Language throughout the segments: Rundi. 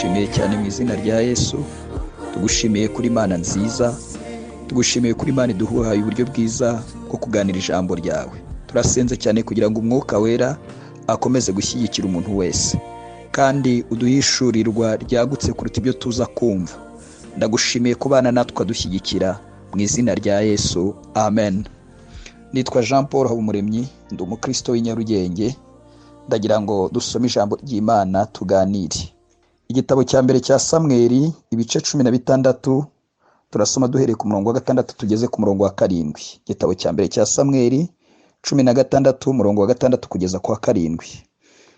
Turagushimiye cyane mu izina rya Yesu. Tugushimiye kuri Imana nziza, tugushimiye kuri Imana iduhaye uburyo bwiza bwo kuganira ijambo ryawe. Turasenze cyane kugira ngo Umwuka Wera akomeze gushyigikira umuntu wese, kandi uduhishurirwa ryagutse kuruta ibyo tuza kumva. Ndagushimiye kubana natwe ukadushyigikira mu izina rya Yesu, amen. Nitwa Jean Paul Habumuremyi, ndi umukristo w'i Nyarugenge. Ndagira ngo dusome ijambo ry'Imana tuganire. Igitabo cya mbere cya Samweli, ibice 16, turasoma duhereye ku murongo wa 6 tugeze ku murongo wa 7. Igitabo cya mbere cya Samweli 16, umurongo wa 6 kugeza ku wa 7.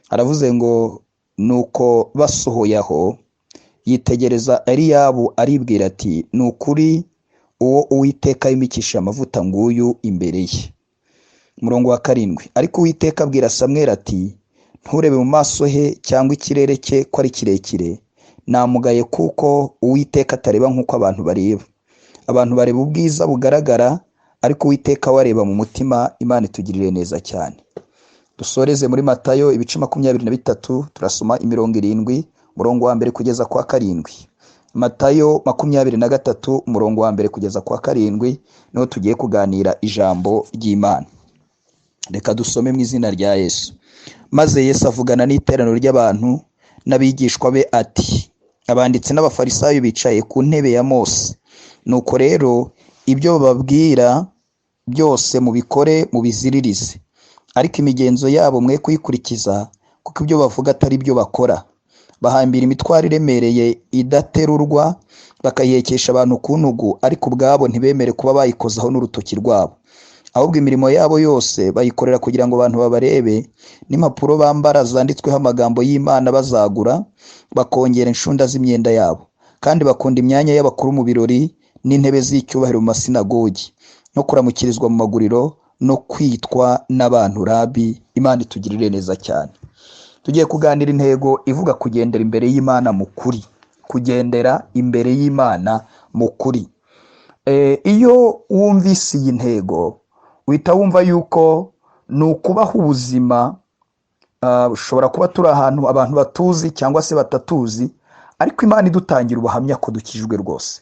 Aravuze ngo: nuko basohoye aho, yitegereza Eliyabu aribwira ati: ni ukuri uwo Uwiteka yimikishije amavuta nguyu imbere ye. Umurongo wa 7, ariko Uwiteka abwira Samweli ati: nturebe mu maso he cyangwa ikirere cye ko ari kirekire, namugaye kuko Uwiteka atareba nk'uko abantu bareba. Abantu bareba ubwiza bugaragara, ariko Uwiteka we areba mu mutima. Imana itugirire neza cyane. Dusoreze muri Matayo ibice 23, turasoma imirongo 7, umurongo wa 1 kugeza kwa 7. Matayo 23, umurongo wa 1 kugeza kwa 7, niho tugiye kuganira ijambo ry'Imana. Reka dusome mu izina rya Yesu. Maze Yesu avugana n'iteraniro ry'abantu n'abigishwa be ati: abanditsi n'abafarisayo bicaye ku ntebe ya Mose. Nuko rero ibyo bababwira byose mubikore, mubiziririze, ariko imigenzo yabo mwe kuyikurikiza, kuko ibyo bavuga atari byo bakora. Bahambira imitwaro iremereye idaterurwa, bakayihekesha abantu ku ntugu, ariko ubwabo ntibemere kuba bayikozaho n'urutoki rwabo. Ahubwo imirimo yabo yose bayikorera kugira ngo abantu babarebe, n'impapuro bambara zanditsweho amagambo y'Imana bazagura, bakongera inshunda z'imyenda yabo. Kandi bakunda imyanya y'abakuru mu birori n'intebe z'icyubahiro mu masinagogi, no kuramukirizwa mu maguriro, no kwitwa n'abantu rabi. Imana itugirire neza cyane. Tugiye kuganira intego ivuga kugendera imbere y'Imana mu kuri. Kugendera imbere y'Imana mu kuri. Iyo wumvise iyi ntego, uhita wumva yuko ni ukubaho ubuzima. Ushobora kuba turi ahantu abantu batuzi cyangwa se batatuzi, ariko Imana idutangira ubuhamya ko dukijijwe rwose.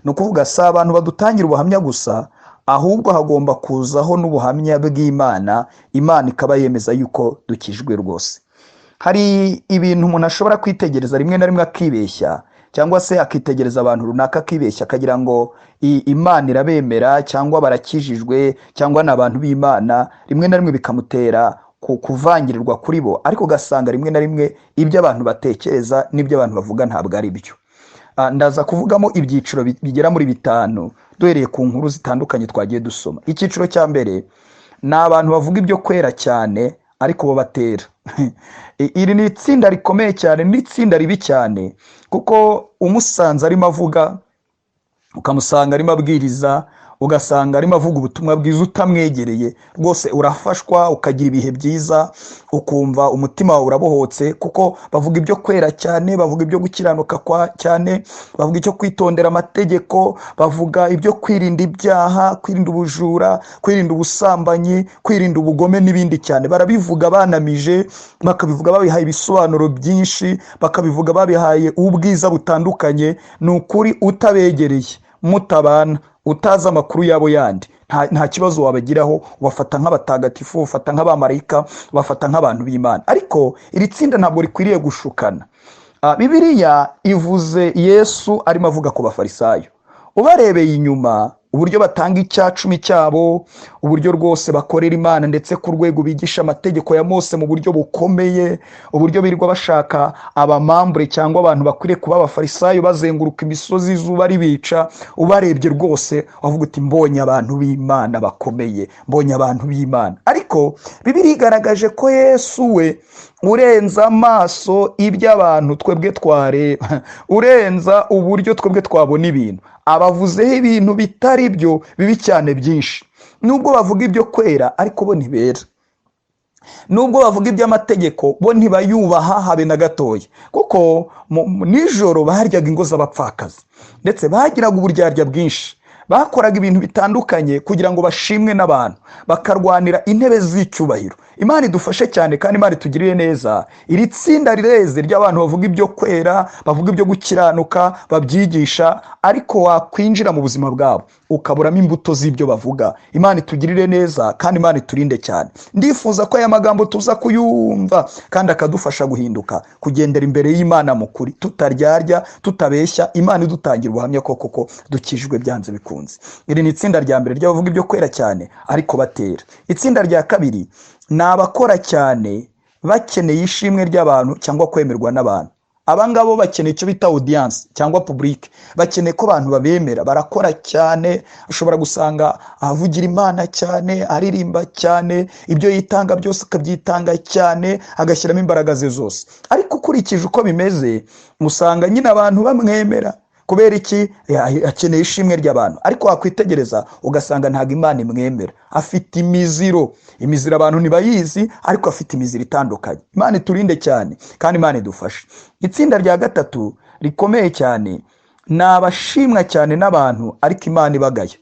Ni ukuvuga si abantu badutangira ubuhamya gusa, ahubwo hagomba kuzaho n'ubuhamya bw'Imana, Imana ikaba yemeza yuko dukijijwe rwose. Hari ibintu umuntu ashobora kwitegereza rimwe na rimwe akibeshya, cyangwa se akitegereza abantu runaka akibeshya, akagira ngo Imana irabemera, cyangwa barakijijwe, cyangwa ni abantu b'Imana. Rimwe na rimwe bikamutera kuvangirirwa kuri bo, ariko ugasanga rimwe na rimwe ibyo abantu batekereza n'ibyo abantu bavuga ntabwo ari byo. Ndaza kuvugamo ibyiciro bigera muri 5, duhereye ku nkuru zitandukanye twagiye dusoma. Icyiciro cya mbere ni abantu bavuga ibyo kwera cyane, ariko bo batera. Iri ni itsinda rikomeye cyane, ni itsinda ribi cyane, kuko umusanze arimo avuga, ukamusanga arimo abwiriza, ugasanga arimo avuga ubutumwa bwiza utamwegereye, rwose urafashwa, ukagira ibihe byiza, ukumva umutima wawe urabohotse, kuko bavuga ibyo kwera cyane, bavuga ibyo gukiranuka cyane, bavuga icyo kwitondera amategeko, bavuga ibyo kwirinda ibyaha, kwirinda ubujura, kwirinda ubusambanyi, kwirinda ubugome n'ibindi cyane. Barabivuga banamije, bakabivuga babihaye ibisobanuro byinshi, bakabivuga babihaye ubwiza butandukanye. Ni ukuri utabegereye, mutabana, utazi amakuru yabo yandi, nta kibazo wabagiraho, ubafata nk'abatagatifu, ubafata nk'abamarayika, ubafata nk'abantu b'Imana. Ariko iri tsinda ntabwo rikwiriye gushukana. Bibiliya ivuze Yesu arimo avuga ku bafarisayo. Ubarebeye inyuma, uburyo batanga 10% cyabo, uburyo rwose bakorera Imana, ndetse ku rwego bigisha amategeko ya Mose mu buryo bukomeye, uburyo birirwa bashaka abamambure cyangwa abantu bakwiriye kuba abafarisayo, bazenguruka imisozi izuba ribica, ubarebye rwose wavuga uti: mbonye abantu b'Imana bakomeye, mbonye abantu b'Imana. Ariko Bibiliya igaragaje ko Yesu we urenza amaso iby'abantu twebwe twareba, urenza uburyo twebwe twabona ibintu, abavuzeho ibintu bitari byo bibi cyane byinshi. Nubwo bavuga ibyo kwera, ariko bo ntibera. Nubwo bavuga iby'amategeko, bo ntibayubaha habe na gatoya, kuko nijoro baryaga ingo z'abapfakazi, ndetse bagiraga uburyarya bwinshi. Bakoraga ibintu bitandukanye kugira ngo bashimwe n'abantu, bakarwanira intebe z'icyubahiro. Imana idufashe cyane kandi Imana itugirire neza. Iri tsinda rireze ry'abantu bavuga ibyo kwera, bavuga ibyo gukiranuka, babyigisha, ariko wakwinjira mu buzima bwabo ukaburamo imbuto z'ibyo bavuga. Imana itugirire neza kandi Imana iturinde cyane. Ndifuza ko aya magambo tuza kuyumva kandi akadufasha guhinduka, kugendera imbere y'Imana mu kuri, tutaryarya, tutabeshya, Imana idutangira ubuhamya ko koko dukijijwe byanze bikunze. Iri ni itsinda rya mbere ry'abavuga ibyo kwera cyane ariko batera. Itsinda rya kabiri ni abakora cyane bakeneye ishimwe ry'abantu cyangwa kwemerwa n'abantu. Aba ngabo bakeneye icyo bita audience cyangwa public, bakeneye ko abantu babemera. Barakora cyane, ushobora gusanga avugira Imana cyane, aririmba cyane, ibyo yitanga byose akabyitanga cyane, agashyiramo imbaraga ze zose. Ariko ukurikije uko bimeze, usanga nyine abantu bamwemera. Kubera iki? Akeneye ishimwe ry'abantu. Ariko wakwitegereza ugasanga ntabwo Imana imwemera. Afite imiziro, imiziro abantu ntibayizi, ariko afite imiziro itandukanye. Imana iturinde cyane kandi Imana idufashe. Itsinda rya gatatu rikomeye cyane ni abashimwa cyane n'abantu ariko Imana ibagaya.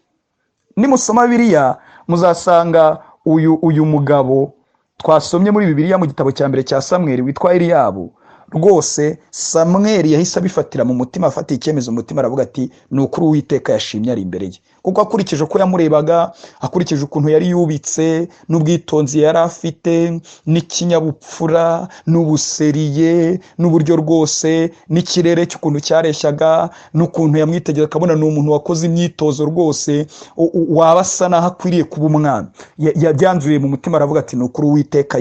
Nimusoma Bibiliya muzasanga uyu mugabo twasomye muri Bibiliya mu gitabo cya mbere cya Samweri witwa Eliyabu. Rwose Samweri yahise abifatira mu mutima, afata icyemezo mu mutima, aravuga ati: "Ni ukuri Uwiteka yashimye ari imbere ye." Kuko akurikije uko yamurebaga, akurikije ukuntu yari yubitse, n'ubwitonzi yari afite, n'ikinyabupfura, n'ubuseriye, n'uburyo rwose n'ikirere cy'ukuntu cyareshyaga, n'ukuntu yamwitegereza akabona ni umuntu wakoze imyitozo rwose, waba asa n'aho akwiriye kuba umwami, yabyanzuriye mu mutima, aravuga ati: "Ni ukuri Uwiteka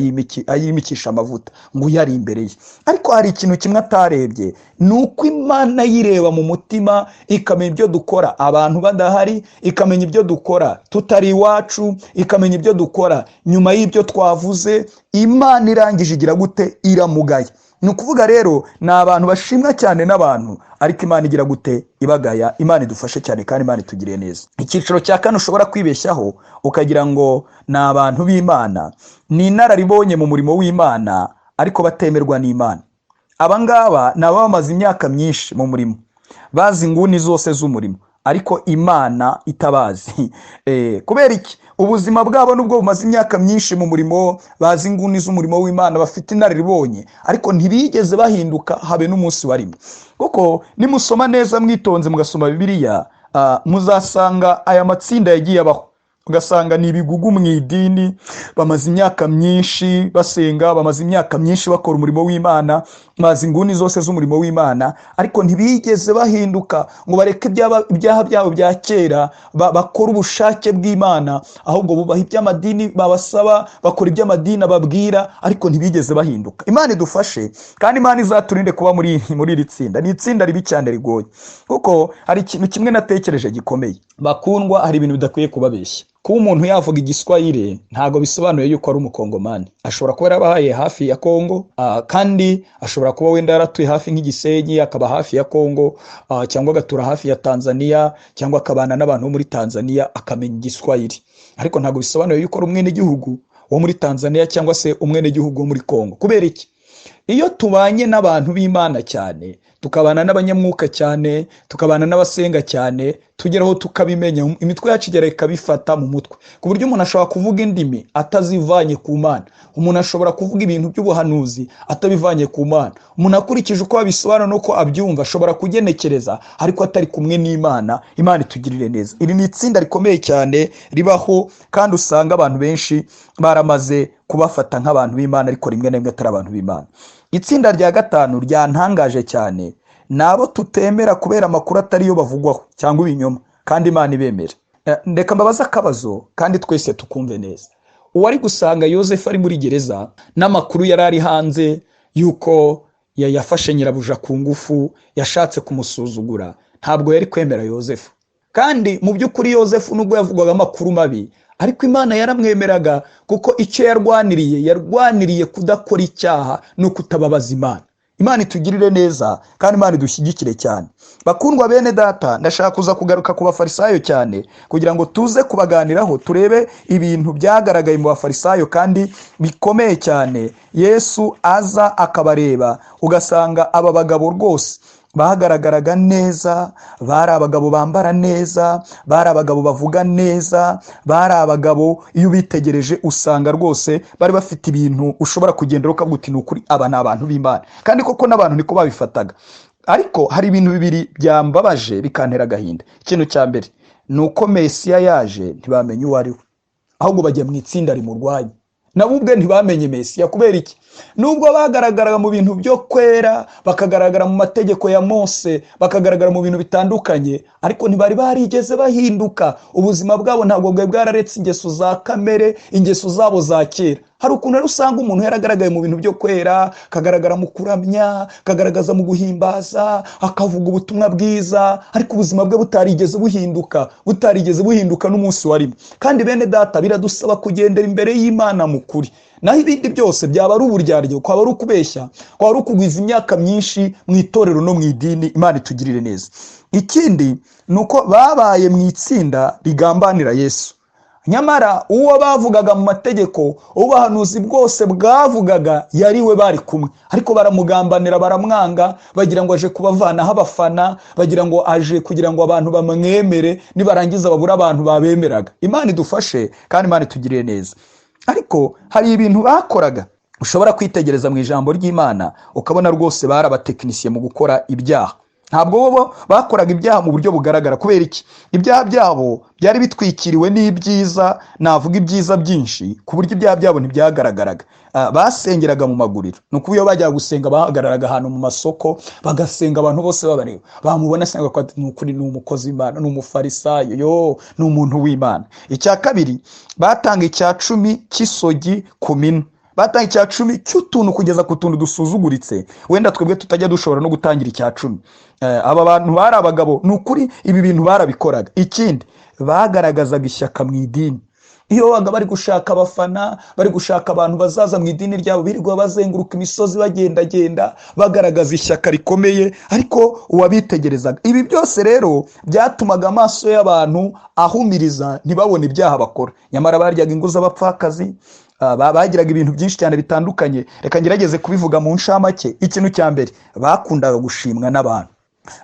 ayimikisha amavuta ngo uyu ari imbere ye." Ariko hari ikintu kimwe atarebye, ni uko Imana yireba mu mutima, ikamenya ibyo dukora abantu badahari, ikamenya ibyo dukora tutari iwacu, ikamenya ibyo dukora nyuma y'ibyo twavuze. Imana irangije igira gute? Iramugaya. Ni ukuvuga rero ni abantu bashimwa cyane n'abantu, ariko Imana igira gute? Ibagaya. Imana idufashe cyane kandi Imana itugiriye neza. Icyiciro cya kane ushobora kwibeshyaho ukagira ngo ni abantu b'Imana, ni inararibonye mu murimo w'Imana ariko batemerwa n'Imana. Aba ngaba ni ababa bamaze imyaka myinshi mu murimo, bazi inguni zose z'umurimo, ariko Imana itabazi. Kubera iki? Ubuzima bwabo nubwo bumaze imyaka myinshi mu murimo, bazi inguni z'umurimo w'Imana, bafite inararibonye, ariko ntibigeze bahinduka habe n'umunsi wa rimwe. Kuko nimusoma neza mwitonze, mugasoma Bibiliya, muzasanga aya matsinda yagiye abaho, ugasanga ni ibigugu mu idini, bamaze imyaka myinshi basenga, bamaze imyaka myinshi bakora umurimo w'Imana, bazi inguni zose z'umurimo w'Imana, ariko ntibigeze bahinduka ngo bareke ibyaha byabo bya kera, bakore ubushake bw'Imana. Ahubwo bubaha iby'amadini babasaba, bakora iby'amadini ababwira, ariko ntibigeze bahinduka. Imana idufashe kandi Imana izaturinde kuba muri iri tsinda. Ni itsinda ribi cyane rigoye, kuko hari ikintu kimwe natekereje gikomeye. Bakundwa, hari ibintu bidakwiye kubabeshya. Kuba umuntu yavuga Igiswahili ntabwo bisobanuye yuko ari Umukongomani. Ashobora kuba yarabaye hafi ya Kongo, kandi ashobora kuba wenda yaratuye hafi nk'igisenyi, akaba hafi ya Kongo, cyangwa agatura hafi ya Tanzania, cyangwa akabana n'abantu bo muri Tanzania, akamenya Igiswahili, ariko ntabwo bisobanuye yuko ari umwenegihugu wo muri Tanzania cyangwa se umwenegihugu wo muri Kongo. Kubera iki? Iyo tubanye n'abantu b'Imana cyane, tukabana n'abanyamwuka cyane, tukabana n'abasenga cyane, tugeraho tukabimenya, imitwe yacu igera ikabifata mu mutwe, ku buryo umuntu ashobora kuvuga indimi atazivanye ku Mana, umuntu ashobora kuvuga ibintu by'ubuhanuzi atabivanye ku Mana, umuntu akurikije uko abisobanura n'uko abyumva ashobora kugenekereza, ariko atari kumwe n'Imana. Imana itugirire neza. Iri ni itsinda rikomeye cyane ribaho, kandi usanga abantu benshi baramaze kubafata nk'abantu b'Imana, ariko rimwe na rimwe atari abantu b'Imana. Itsinda rya gatanu ryantangaje cyane ni abo tutemera kubera amakuru atariyo bavugwaho cyangwa ibinyoma, kandi Imana ibemera. Reka mbabaze akabazo kandi twese tukumve neza. Uwari gusanga Yosefu ari muri gereza n'amakuru yari ari hanze y'uko yafashe nyirabuja ku ngufu, yashatse kumusuzugura, ntabwo yari kwemera Yosefu. Kandi mu by'ukuri Yosefu nubwo yavugwaga amakuru mabi, ariko Imana yaramwemeraga, kuko icyo yarwaniriye, yarwaniriye kudakora icyaha no kutababaza Imana. Imana itugirire neza kandi Imana idushyigikire cyane. Bakundwa bene data, ndashaka kuza kugaruka ku Bafarisayo cyane kugira ngo tuze kubaganiraho, turebe ibintu byagaragaye mu Bafarisayo kandi bikomeye cyane. Yesu aza akabareba, ugasanga aba bagabo rwose Bagaragaraga neza, bari abagabo bambara neza, bari abagabo bavuga neza, bari abagabo iyo ubitegereje usanga rwose bari bafite ibintu ushobora kugendera ukavuga uti: "Ni ukuri, aba ni abantu b'Imana." Kandi koko n'abantu niko babifataga. Ariko hari ibintu bibiri byambabaje, bikantera agahinda. Ikintu cya mbere ni uko Mesiya yaje ntibamenye uwo ari we, ahubwo bajya mu itsinda rimurwanya. Nabo ubwe ntibamenye Mesiya. Kubera iki? Nubwo bagaragaraga mu bintu byo kwera, bakagaragara mu mategeko ya Mose, bakagaragara mu bintu bitandukanye, ariko ntibari barigeze bahinduka. Ubuzima bwabo ntabwo bwari bwararetse ingeso za kamere, ingeso zabo za kera. Hari ukuntu rero usanga umuntu yaragaragaye mu bintu byo kwera, akagaragara mu kuramya, akagaragaza mu guhimbaza, akavuga ubutumwa bwiza, ariko ubuzima bwe butarigeze buhinduka, butarigeze buhinduka n'umunsi warimo. Kandi bene data, biradusaba kugendera imbere y'Imana mu kuri, naho ibindi byose byaba ari uburyarya, kwaba ari ukubeshya, kwaba ari ukugwiza imyaka myinshi mu itorero no mu idini. Imana itugirire neza. Ikindi ni uko babaye mu itsinda rigambanira Yesu. Nyamara uwo bavugaga mu mategeko, ubuhanuzi bwose bwavugaga, yari we bari kumwe, ariko baramugambanira, baramwanga, bagira ngo aje kubavanaho abafana, bagira ngo aje kugira ngo abantu bamwemere, nibarangiza babure abantu babemeraga. Imana idufashe kandi Imana itugirire neza. Ariko hari ibintu bakoraga ushobora kwitegereza mu ijambo ry'Imana ukabona rwose bari abatekinisiye mu gukora ibyaha. Ntabwo bo bakoraga ibyaha mu buryo bugaragara. Kubera iki? Ibyaha byabo byari bitwikiriwe n'ibyiza, navuga ibyiza byinshi, ku buryo ibyaha byabo ntibyagaragaraga. Basengeraga mu maguriro. Ni ukuvuga iyo bajyaga gusenga, bahagararaga ahantu mu masoko bagasenga, abantu bose babareba. Bamubona asenga ko ni ukuri ni umukozi w'Imana, ni umufarisayo, yo ni umuntu w'Imana. Icya kabiri, batanga icya cumi cy'isogi ku minwe, batanga icya cumi cy'utuntu kugeza ku tuntu dusuzuguritse, wenda twebwe tutajya dushobora no gutangira icya cumi. Aba bantu bari abagabo, ni ukuri ibi bintu barabikoraga. Ikindi, bagaragazaga ishyaka mu idini. Iyo babaga bari gushaka abafana, bari gushaka abantu bazaza mu idini ryabo, birirwa bazenguruka imisozi, bagendagenda, bagaragaza ishyaka rikomeye. Ariko uwabitegerezaga, ibi byose rero byatumaga amaso y'abantu ahumiriza, ntibabone ibyaha bakora. Nyamara baryaga ingo z'abapfakazi, bagiraga ibintu byinshi cyane bitandukanye. Reka ngerageze kubivuga mu nshamake. Ikintu cya mbere, bakundaga gushimwa n'abantu.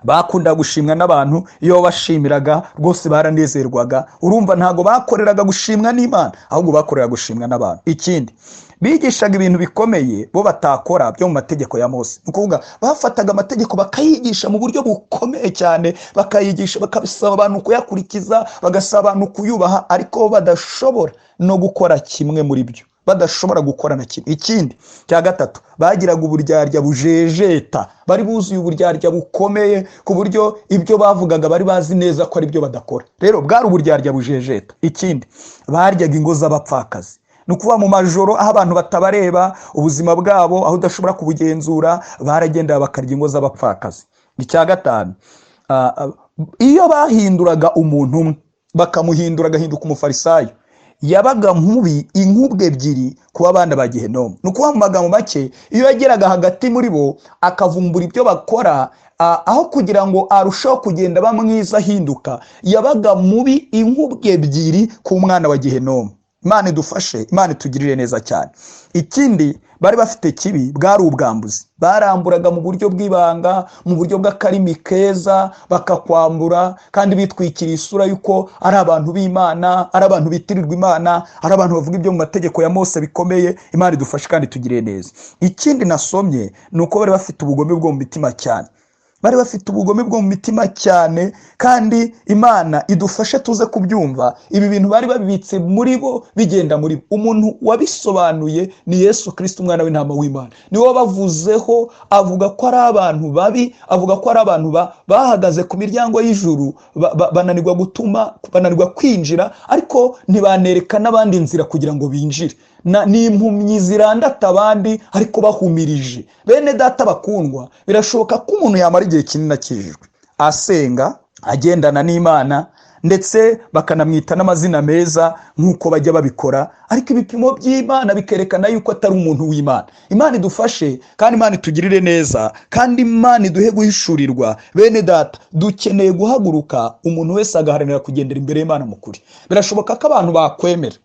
Bakundaga gushimwa n'abantu. Iyo bashimiraga rwose baranezerwaga. Urumva, ntabwo bakoreraga gushimwa n'Imana, ahubwo bakoreraga gushimwa n'abantu. Ikindi, bigishaga ibintu bikomeye bo batakora byo mu mategeko ya Mose. Ni ukuvuga bafataga amategeko bakayigisha mu buryo bukomeye cyane, bakayigisha, bakabisaba abantu kuyakurikiza, bagasaba abantu kuyubaha, ariko bo badashobora no gukora kimwe muri byo, badashobora gukora na kimwe. Ikindi cya gatatu, bagiraga uburyarya bujejeta. Bari buzuye uburyarya bukomeye, ku buryo ibyo bavugaga bari bazi neza ko ari byo badakora. Rero bwari uburyarya bujejeta. Ikindi, baryaga ingo z'abapfakazi. Ni ukuvuga mu majoro, aho abantu batabareba, ubuzima bwabo aho udashobora kubugenzura, baragenda bakarya ingo z'abapfakazi. Icya gatanu, iyo bahinduraga umuntu umwe, bakamuhindura agahinduka umufarisayo, yabaga mubi inkubwe ebyiri kuba abana ba Gehenomu. Ni ukuvuga mu magambo make, iyo yageraga hagati muri bo akavumbura ibyo bakora, aho kugira ngo arusheho kugenda aba mwiza ahinduka, yabaga mubi inkubwe ebyiri ku mwana wa Gehenomu. Imana idufashe, Imana itugirire neza cyane. Ikindi bari bafite kibi bwari ubwambuzi. Baramburaga mu buryo bw'ibanga, mu buryo bw'akarimi keza, bakakwambura kandi bitwikiriye isura y'uko ari abantu b'Imana, ari abantu bitirirwa Imana, ari abantu bavuga ibyo mu mategeko ya Mose bikomeye. Imana idufashe kandi itugirire neza. Ikindi nasomye ni uko bari bafite ubugome bwo mu mitima cyane. Bari bafite ubugome bwo mu mitima cyane, kandi Imana idufashe tuze kubyumva. Ibi bintu bari babibitse muri bo, bigenda muri bo. Umuntu wabisobanuye ni Yesu Kirisiti, umwana w'intama w'Imana. Niwe wabavuzeho, avuga ko ari abantu babi, avuga ko ari abantu bahagaze ku miryango y'ijuru, bananirwa gutuma, bananirwa kwinjira, ariko ntibanereka n'abandi inzira kugira ngo binjire. Ni impumyi zirandata abandi ariko bahumirije. Bene data bakundwa, birashoboka ko umuntu yamara igihe kinini akijijwe, asenga, agendana n'Imana, ndetse bakanamwita n'amazina meza nk'uko bajya babikora, ariko ibipimo by'Imana bikerekana yuko atari umuntu w'Imana. Imana idufashe kandi Imana itugirire neza, kandi Imana iduhe guhishurirwa. Bene data, dukeneye guhaguruka, umuntu wese agaharanira kugendera imbere y'Imana mu kuri. Birashoboka ko abantu bakwemera.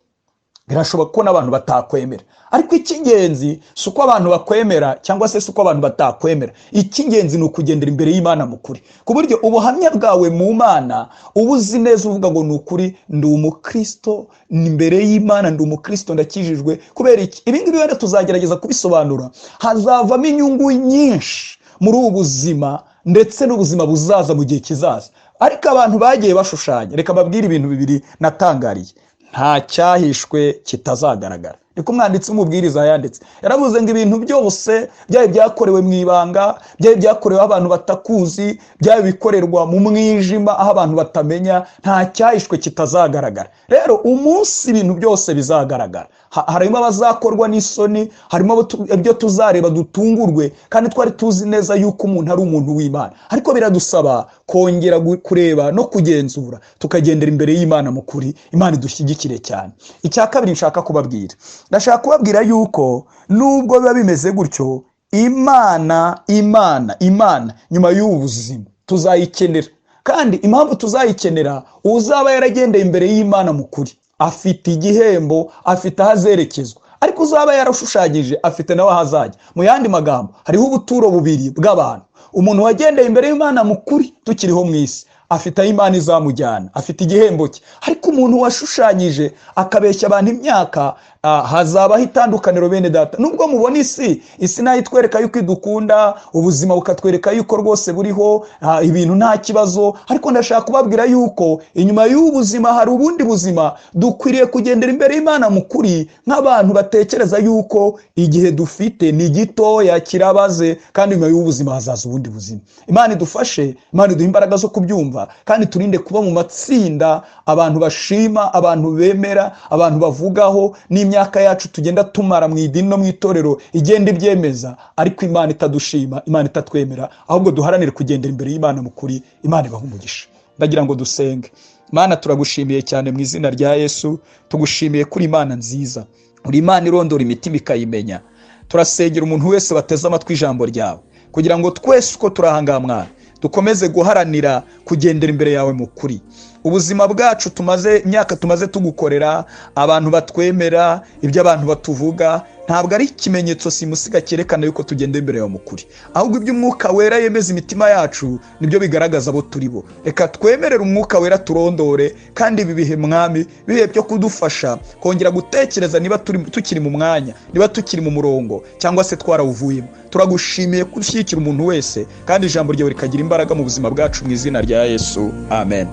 Birashoboka ko n'abantu batakwemera, ariko icy'ingenzi si uko abantu bakwemera cyangwa se si uko abantu batakwemera. Icy'ingenzi ni ukugendera imbere y'Imana mu kuri, ku buryo ubuhamya bwawe mu Mana uba uzi neza, uvuga ngo: "Ni ukuri ndi umukristo imbere y'Imana, ndi umukristo, ndakijijwe." Kubera iki? Ibi ngibi wenda tuzagerageza kubisobanura. Hazavamo inyungu nyinshi muri ubu buzima ndetse n'ubuzima buzaza mu gihe kizaza. Ariko abantu bagiye bashushanya, reka mbabwire ibintu bibiri natangariye: nta cyahishwe kitazagaragara. Niko umwanditsi w'Umubwiriza yanditse. Yaravuze ngo ibintu byose, byaba ibyakorewe mu ibanga, byaba ibyakorewe abantu batakuzi, byaba ibikorerwa mu mwijima aho abantu batamenya, nta cyahishwe kitazagaragara. Rero umunsi ibintu byose bizagaragara, harimo abazakorwa n'isoni, harimo ibyo tuzareba dutungurwe, kandi twari tuzi neza yuko umuntu ari umuntu w'Imana. Ariko biradusaba kongera kureba no kugenzura, tukagendera imbere y'Imana mu kuri. Imana idushyigikire cyane. Icya kabiri nshaka kubabwira, ndashaka kubabwira yuko nubwo biba bimeze gutyo, Imana, Imana, Imana nyuma y'ubu buzima tuzayikenera. Kandi impamvu tuzayikenera, uzaba yaragendeye imbere y'Imana mu kuri afite igihembo, afite aho azerekezwa, ariko uzaba yarashushanyije afite nawe aho azajya. Mu yandi magambo, hariho ubuturo bubiri bw'abantu. Umuntu wagendeye imbere y'Imana mu kuri tukiriho mu isi afite aho Imana izamujyana, afite igihembo cye, ariko umuntu washushanyije akabeshya abantu imyaka, hazabaho itandukaniro. Bene Data, nubwo mubona isi nayo itwereka yuko idukunda, ubuzima bukatwereka yuko rwose buriho, ibintu nta kibazo, ariko ndashaka kubabwira yuko inyuma y'ubu buzima hari ubundi buzima. Dukwiriye kugendera imbere y'Imana mu kuri nk'abantu batekereza yuko igihe dufite ni gitoya, kirabaze, kandi nyuma y'ubu buzima hazaza ubundi buzima. Imana idufashe, Imana iduhe imbaraga zo kubyumva, kandi turinde kuba mu matsinda abantu bashima, abantu bemera, abantu bavugaho, n'imyaka yacu tugenda tumara mu idini no mu itorero igenda ibyemeza, ariko Imana itadushima, Imana itatwemera. Ahubwo duharanire kugendera imbere y'Imana mu kuri. Imana ibaha umugisha. Ndagira ngo dusenge. Mana, turagushimiye cyane mu izina rya Yesu. Tugushimiye kuri Imana nziza, uri Imana irondora imitima ikayimenya. Turasengera umuntu wese bateze amatwi ijambo ryawe, kugira ngo twese uko turi ahangaha, Mwana, dukomeze guharanira kugendera imbere yawe mu kuri. Ubuzima bwacu tumaze, imyaka tumaze tugukorera, abantu batwemera, ibyo abantu batuvuga, ntabwo ari ikimenyetso simusiga cyerekana yuko tugenda imbere yawe mu kuri. Ahubwo ibyo Umwuka Wera yemeza imitima yacu nibyo bigaragaza abo turi bo. Reka twemerere Umwuka Wera turondore, kandi ibi bihe, Mwami, bihe byo kudufasha kongera gutekereza niba tukiri mu mwanya, niba tukiri mu murongo cyangwa se twarawuvuyemo. Turagushimiye gushyigikira umuntu wese, kandi ijambo ryawe rikagira imbaraga mu buzima bwacu, mu izina rya Yesu, amen.